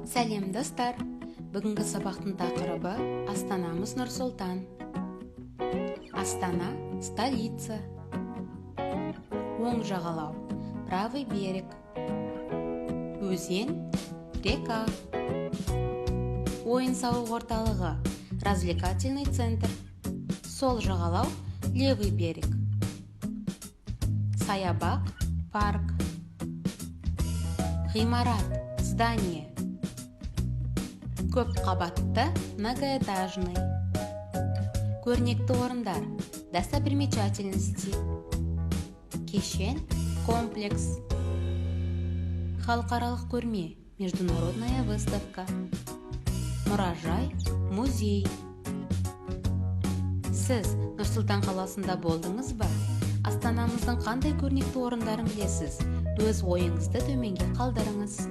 Сәлем, достар! Бүгінгі сабақтың тақырыбы: астанамыз Нұр-Сұлтан. Астана – столица. Оң жағалау – правый берег. Өзен – река. Ойын сауық орталығы – развлекательный центр. Сол жағалау – левый берег. Саябақ – парк. Ғимарат – здание. Көп қабатты – многоэтажный. Көрнекті орындар – достопримечательности. Кешен – комплекс. Халықаралық көрме – международная выставка. Мұражай – музей. Сіз Нұр Сұлтан қаласында болдыңыз ба? Астанамыздың қандай көрнекті орындарын білесіз? Өз ойыңызды төменге қалдырыңыз.